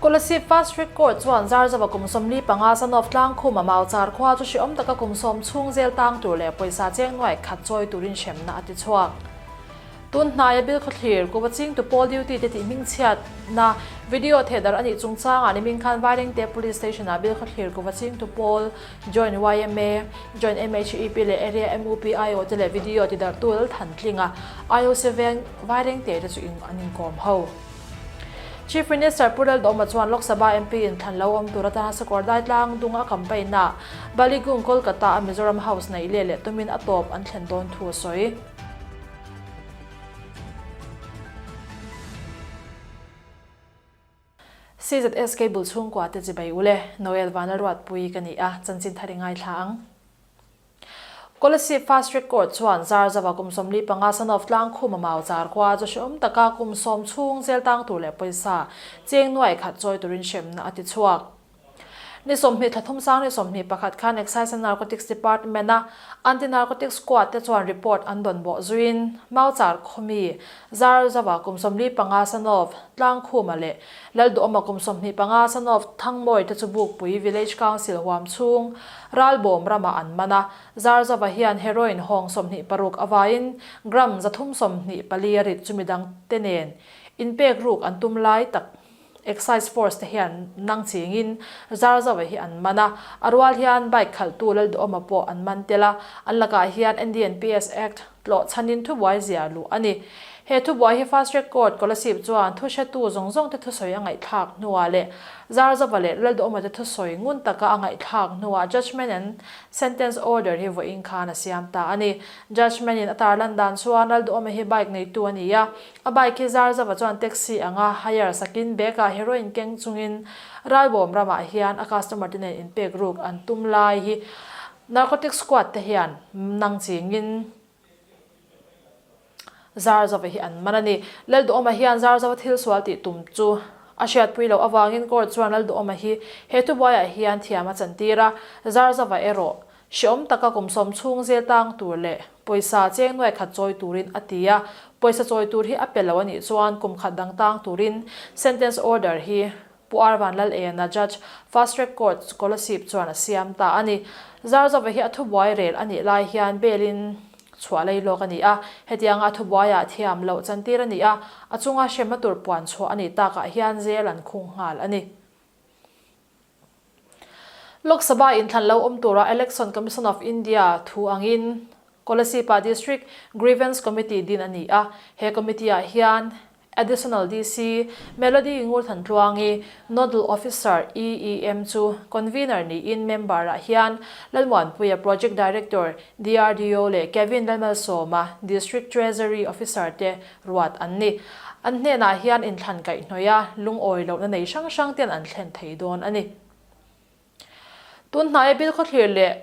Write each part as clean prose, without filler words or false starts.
Kolasib Fast Track Court chuan Zarzava kum 45 Sanov tlangkhuma Mauchar khua chu hreawm taka kum 10 chhung zel tang tur leh pawisa cheng nuai khat chawi turin hremna a ti chhuak. Tun hnaia Bilkhawthlir, Kuva chingtu pawl duty te tih hmingchhiatna video thehdar a nih chungchangah nimin khan Vairengte Police Station-ah Bilkhawthlir, Kuva chingtu pawl, Joint yma, Joint MHEP leh Area MUPIO te leh video tidarhtu Lalthantlinga, IOC veng Vairengte te chu an inkawm ho. Chief Minister Pu Laldawma chuan Lok Sabha MP in thlan lo awm tur atana Sakawr dai tlang dunga campaign ah Baligung, Kolkata a Mizoram House neih leh leh tumin a tawp an thlen dawn thu a sawi. CZSK bul chhungkua te chibai ule, Noel Vana Ruatpui ka ni a, chanchin thar i ngaithla ang. Kolasib Fast Track Court chuan Zarzava kum 45 Sanov tlangkhuma mau char khua chu hreawm taka kum 10 chhung zel tang tur leh pawisa cheng nuai khat chawi turin hremna a ti chhuak. Ni 20 thla thum sang ni 21 khan Excise and Narcotics Department a Anti-Narcotics Squad te chuan report an dawn bawh zuiin Mauchar khawmi Zarzava kum 45 Sanov tlangkhuma leh Lalduhawma kum 25 Sanov Thangmawi te chu Bukpui Village Council huam chhung Ralbawm ramah an man a, Zarzava hian heroin hawng 26 avaiin gram 324 a rit chu midang te nen inpek ruk an tum lai tak Excise Force te hian nang chingin Zarzava hi an man a, a rual hian bike khalhtu Lalduhawma pawh an man tel a, an lakah hian NDNPS Act tlawh chhanin thubuai zia luh a ni. He thubuai hi Fast Track Court Kolasib chuan thuhretu zawng zawng te thusawi a ngaihthlak hnuah leh Zarzava leh Lalduhawma te thusawi ngun taka a ngaihthlak hnuah Judgement and Sentence Order hi vawiin khan a siam ta a ni. Judgement in a tarlan dan chuan Lalduhawma hi bike neitu a ni a, a bike hi Zarzava chuan taxi anga hire sakin bag ah heroin keng chungin Ralbawm ramah hian a customer te nen inpek ruk an tum lai hi Narcotic Squad te hian nang chingin Zarzava hi an man a ni. Lalduhawma hian Zarzava thil sual tih tum chu a hriatpui loh avangin court chuan Lalduhawma hi he thubuaiah hian thiam a chantir a, Zarzava erawh hreawm taka kum 10 chhung zel tang tur leh pawisa cheng nuai khat chawi turin a ti a, pawisa chawi tur hi a pe lo a nih chuan kum khat dang tang turin sentence order hi Pu Arvan Lalena Judge, Fast Track Court, Kolasib chuan a siam ta a ni. Zarzova hi a thubuai rel a nih lai hian bail in chhuah lei lawk a ni a, hetianga a thubuaiah thiam loh chantir a ni a, a chunga hremna tur puan chhuah a nih takah hian jail an khung nghal a ni. Lok Sabha inthlan lo awm tura Election Commission of India thu angin Kolasib-ah District Grievance Committee din a ni a, he committee-ah hian Additional DC, Melody Ngurthantluangi, Nodal Officer, EEM chu Convener niin member-ah hian Lalmuanpuia Project Director, DRDO leh Kevin Lalmalsawma, District Treasury Officer te ruat an ni. An hnenah hian inthlan kaihhnawih a, lungawi lohna nei hrang hrang ten an thlen thei dawn a ni. Tun hnaia Bilkhawthlir leh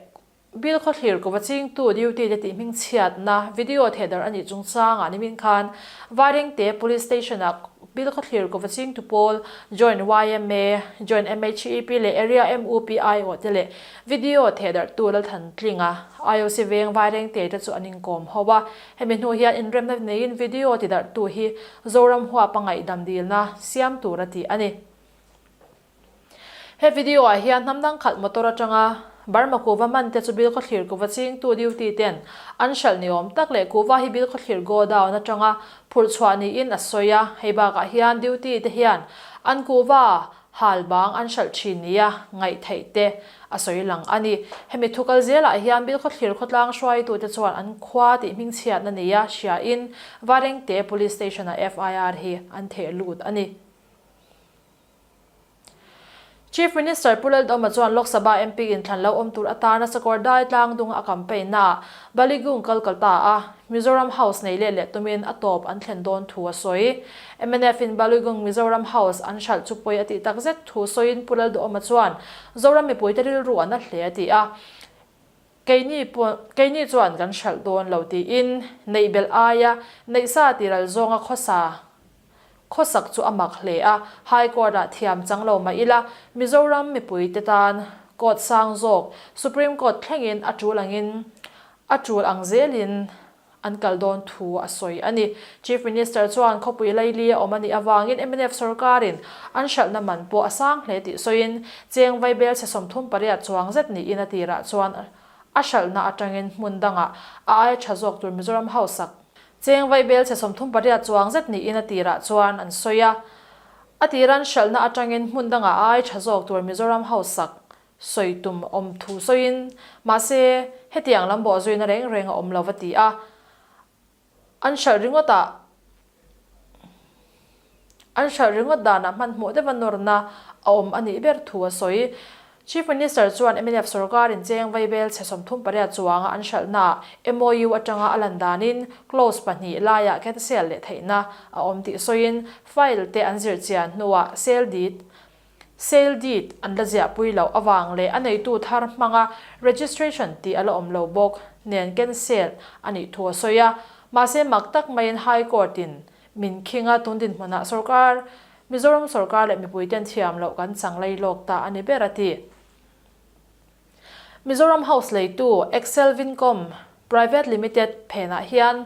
Bilkhawthlir kuva chingtu duty te tih hmingchhiatna video thehdar a nih chungchangah nimin khan Vairengte Police Station-ah Bilkhawthlir kuva chingtu pawl, Joint yma, Joint MHEP leh Area MUPIO te leh video thehdarhtu Lalthantlinga, IOC veng Vairengte te chu an inkawm ho a. Hemi hnu hian inremna neiin video tidarhtu hi Zoram huapa ngaihdam dilna siam tur a tih a ni. He video ah hian hnam dang khalh motor atanga Burma kuva man te chu Bilkhawthlir kuva chingtu duty ten an hralh ni awm tak leh kuva hi Bilkhawthlir godown atanga phurh chhuah niin a sawi a, hei bakah hian duty te hian an kuva hal bang an hralh thin nia ngaih theih te a sawi lang a ni. Hemi thu kal zelah hian Bilkhawthlir khawtlang hruaitu te chuan an khua tih hmingchhiatna nia hria in Varengte Police Station ah FIR hi an theh lut a ni. Chief Minister Pu Laldawma chuan Lok Sabha MP in thlan lo awm tur atana Sakawr dai tlang dunga a campaign naah Baligung Kolkata a Mizoram House nei leh leh tumin a tawp an thlen dawn thu a sawi. MNF in Baligung Mizoram House an hralh chu pawi a tih takzet thu sawiin Pu Laldawma chuan Zoram mipuite rilru an a hle a ti a. Keini pawh keini chuan kan hralh dawn lo tiin neih belh aia neihsa tiral zawnga khawsa khawsak chu a mak hle a, High Court ah thiam chang lo mah ila Mizoram mipui te tan court sang zawk Supreme Court thlengin a tul angin a tul ang zelin. an kal dawn thu a sawi a ni. Chief Minister chuan khawpui laili a awm a nih avangin mnf sorkarin an hralhna man pawh a sang hle tih sawiin cheng vaibel chhe 38 chuang zet niin a tirah chuan a hralhna atangin hmun dangah a aia tha zawk tur Mizoram hausak cheng vaibel chhe 38 chuang zet niin a tirah chuan an sawi a. A tiran hralhna atangin hmun dangah a aia tha zawk tur Mizoram hausak sawi tum awm thu sawiin, mahse, hetiang lam bawh zuina reng reng a awm lo va ti a. An hralh ringawt ah an hralh ringawt danah hmanhmawh deuha nawrna a awm a nih ber thu a sawi. Chief Minister chuan mnf sorkarin cheng vaibel chhe 38 chuanga an hralhnaah MOU atanga a lan danin clause pahnih laiah cancel leh theihna a awm tih sawiin file te an zir chian hnuah sale deed Sale deed an la ziahpui loh avang leh a neitu thar hmanga registration tih a la awm lo bawk nen cancel a nih thu a sawi a. Mahse mak tak maiin High Court in min khing a, tun dinhmunah sorkar, Mizoram sorkar leh mipuiten thiam loh kan chang lei lawk ta a ni ber a ti. Mizoram House leitu Excel Vincom Private Limited phenah hian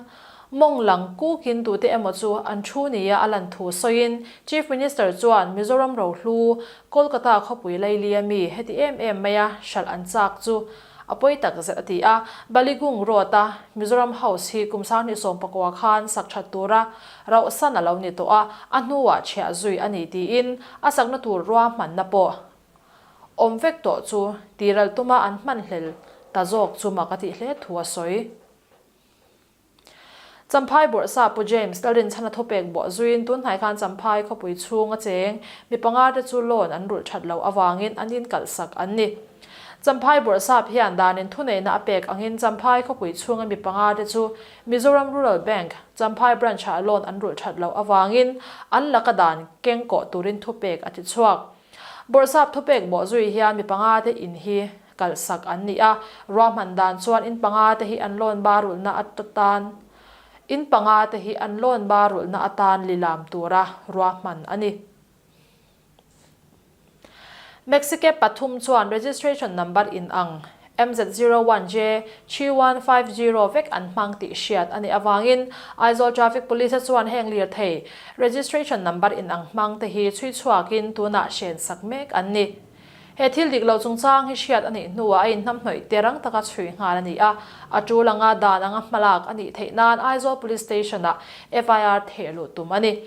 mawng lang kukin tute emaw chu an thu nia a lan thu sawiin Chief Minister chuan Mizoram rohlu Kolkata khawpui lailia mi heti em em maia hralh an chak chu a pawi tak zet a ti a. Baligung Road-a Mizoram House hi kum 2019 khan sak that tura rauhsan a lo ni tawh a, a hnuah chhiah zui a ni tiin a sakna tur ruahmanna pawh Awm vek tawh chu tiral tuma an hmanhlel ta zawk chu mak a tih hle thu a sawi. Champhai Bawrhsa Pu James Lalrinchhana thupek bawh zuiin tunhnai khan Champhai khawpui chhung a cheng mi panga te chu loan an rulh that loh avangin an inkalhsak an ni. Champhai Bawrhsap hian danin thuneihna a pek angin Champhai khawpui chhunga mi panga te chu Mizoram Rural Bank, Champhai Branch-ah loan an rulh that loh avangin an laka dan kengkawh turin thupek a ti chhuak. Bawrhsap thupek bawh zui hian mi panga te in hi kalhsak an ni a, ruahman dan chuan in panga te hi an loan ba rulhna atan in panga te hi an loan ba rulhna atan lilam tura ruahman a ni. Maxicab pathum chuan registration number in ang MZ zero one J 3150 vek an hmang tih hriat a nih avangin Aizawl Traffic Police chuan heng lirthei registration number in ang hmang te hi chhui chhuakin tunah hren sak mek an ni. He thil dik lo chungchang hi hriat a nih hnuah a inhnamhnawih te rang taka chhui nghal a ni a, a tul anga dan anga hmalak a nih theih nan Aizawl Police Station-ah FIR theh luh tum a ni.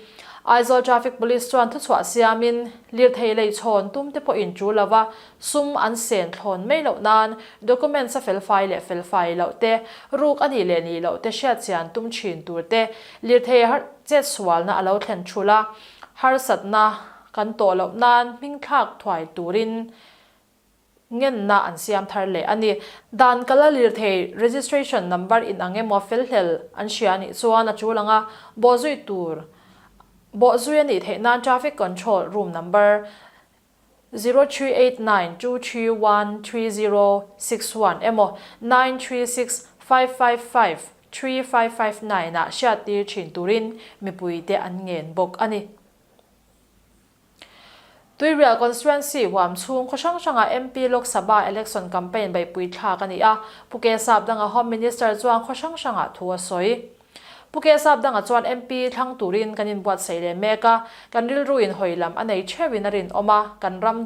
Aizawl Traffic Police chuan thuchhuah siamin lirthei lei chhawn tum te pawhin tul lova Sum an sen thlawn mai loh nan documents a felfai leh felfai loh te, ruk a nih leh nih loh te hriatchian tum thin tur te, lirthei chet sualna a lo thlen thul a, harsatna kan tawh loh nan hmingthlak thuai turin ngenna an siam thar leh a ni. Dan kala lirthei registration number in ang emaw felhlel an hria nih chuan a tul anga bawhzui tur bawhzui a nih theih nan traffic control room number 0389231306 emaw 9365553559 ah hriattir thin turin mipuite an ngen bawk a ni. Tuirial Constituency huam chhung khaw hrang hrangah MP Lok Sabha election campaign beihpui thlak a ni a, Pu Kesap danga Home Minister chuan khaw hrang hrangah thu a sawi. Pu Kesap danga chuan MP thlang turin kan inbuatsaih leh mek a, kan rilru in hawi lam a nei theuhin a rinawm a, kan ram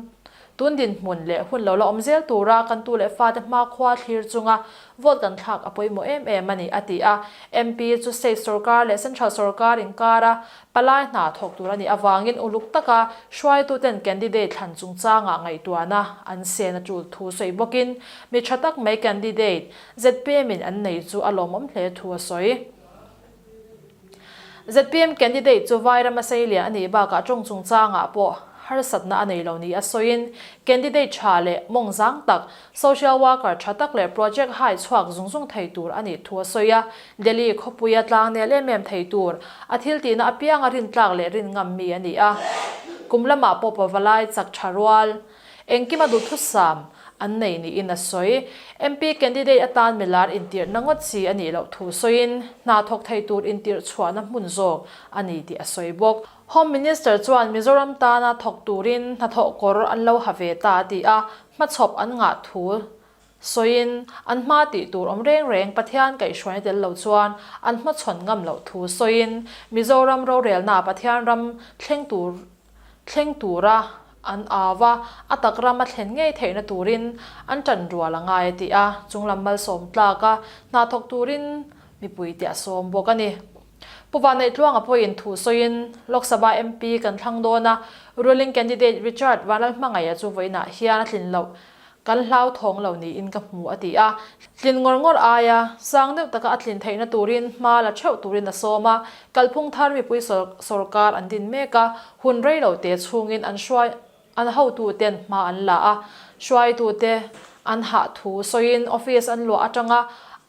tun dinhmun leh hun lo la awm zel tura kan tu leh fate hmakhua thlir chunga vote kan thlak a pawimawh em em a ni, a ti a. MP chu state sorkar leh central sorkar inkara palai hna thawk tur a nih avangin uluk taka hruaituten candidate thlan chungchangah ngaihtuahna an sen a tul thu sawi bawkin mi tha tak mai candidate ZPM in an nei chu a lawmawm hle thu a sawi. ZPM candidate chu Vairama Seilian a nih bakah tawng chungchangah pawh harsatna a nei lo ni a sawiin candidate tha leh mawng zang tak, social worker tha tak leh project hai chhuak zung zung thei tur a nih thu a sawi a. Delhi khawpuia tlang nel em em thei tur, a thil tihna apianga rintlak leh rin ngam mi a ni a. Kum lamah pawh pavalai chak tha rual. Engkima duhthusam an nei niin a sawi. MP candidate atan milar intirhna ngawt chi a nih loh thu sawiin, hna thawk thei tur intirh chhuahna hmun zawk a ni tih a sawi bawk. Home Minister chuan Mizoram tana thawk turin hnathawh kawr an lo ha ve ta a ti a, hmachhawp an ngah thu. Sawiin, an hma tih tur awm reng reng Pathian kaihhruaina tel lo chuan an hmachhawn ngam loh thu sawiin, Mizoram rorelnaa Pathian ram thleng tur thleng tura an au a, a tak ram a thlen ngei theihna turin an ṭan rual a ngai a ti a, chunglam malsawm tlaka hna thawk turin mipuite a sawm bawk a ni. Pu Vanneih-Tluanga pawhin thu sawiin, Lok Sabha MP kan thlang dawn a, ruling candidate Richard Vanlalhmangaih-a chu vawiinah hian a tlin loh Kan hlauthawng lo niin ka hmu a ti a. Tlin ngawr ngawr aia sang deuh taka a tlin theihna turin hma la theuh turin a sawm a. Kalphung thar mipui sawrkar an din mek a, hun rei lo te chhungin an hruai an hotuten hma an la a. Hruaitute an hah thu sawiin office an luah atanga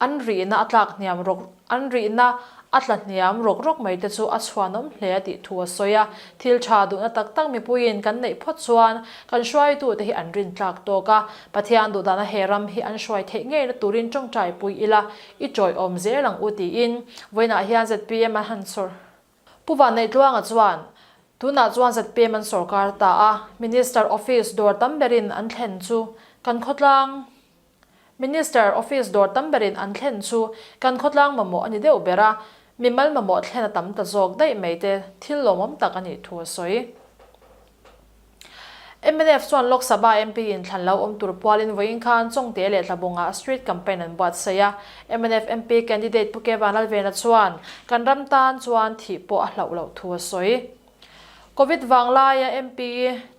an rihna a tlak hniam rawk An rihna a tla hniam rawk rawk mai te chu a chhuanawm hle a tih thu a sawi a. Thil tha duhna tak tak mipuiin kan neih phawt chuan kan hruaitute hi an rintlak tawk a. Pathian duhdana he ram hi an hruai theih ngeina turin tawngtai pui ila i tawiawm zel ang u tiin vawiinah hian zpm an han sawr Pu Vanneih-Tluanga chuan tunah chuan zpm an sawrkar ta a, Minister office dawr tam berin an thlen chu kan khawtlang Minister office dawr tam berin an thlen chu kan khawtlang mamawh a ni deuh ber a, mimal mamawh thlen a tam ta zawk daih mai te thil lawmawm tak a nih thu a sawi. Mnf chuan Lok Sabha MP in thlan lo awm tur pualin vawiin khan Chawngte leh Tlabungah street campaign an buatsaih a. Mnf MP candidate Pu Ke Vanlalvena chuan kan ram tan chuan thih pawh a hlauh loh thu a sawi. Covid vang laia MP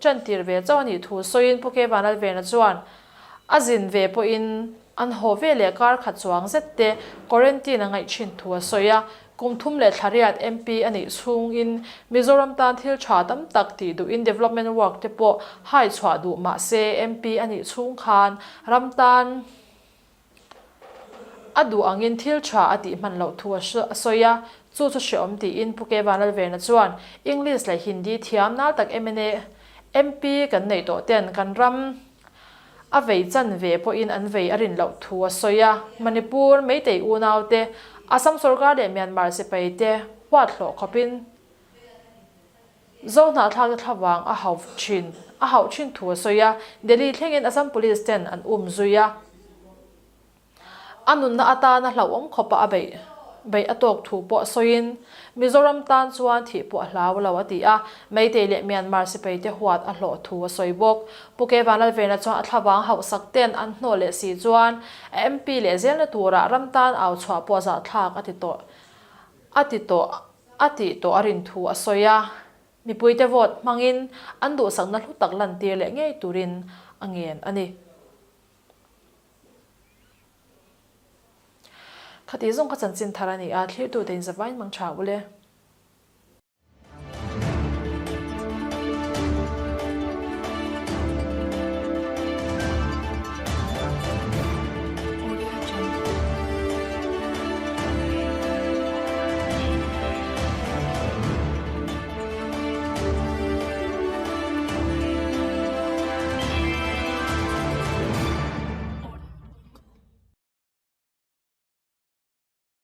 chantir ve chauh a nih thu sawiin Pu Ke Vanlalvena chuan a zin ve pawhin an haw ve leh kar khat chuang zet te quarantine a ngaih thin thu a sawi a. Kum thum leh thla riat MP a nih chhungin Mizoram tan thil tha tam tak tih duhin development work te pawh hai chhuah duh mah se MP a nih chhung khan ram tan A duh angin thil tha a tih hman loh thu a sawi a, chu chu hreawm tiin Pu Ke Vanlalvena chuan English leh Hindi thiam nal tak mna MP kan neih tawh ten kan ram a vei chan ve pawhin an vei a rin loh thu a sawi a, Manipur, Meitei unaute, Assam sorkar leh Myanmar sipai te huat hlawh khawpin Zohnahthlak te thlavang a hauh thin a hauh thin thu a sawi a, Delhi thlengin Assam Police ten an um zui a. A nunna atana hlauhawm khawpa a beih beih a tawk thu pawh sawiin, Mizoram tan chuan thih pawh a hlau lo a ti a, Meitei leh Myanmar sipai te huat a hlawh thu a sawi bawk. Pu Ke Vanlalvena chuan a thlavang hauhsak ten an hnawh leh si chuan a MP leh zelna turah ram tan au chhuah pawh zahthlak a ti tawh a ti tawh. A tih tawh a rin thu a sawi a, mipuite vote hmangin an duhsakna hlu tak lantir leh ngei turin a ngen a ni. Khati zawng kha chanchin thar a ni a, thlirtute in zavain mang tha ule.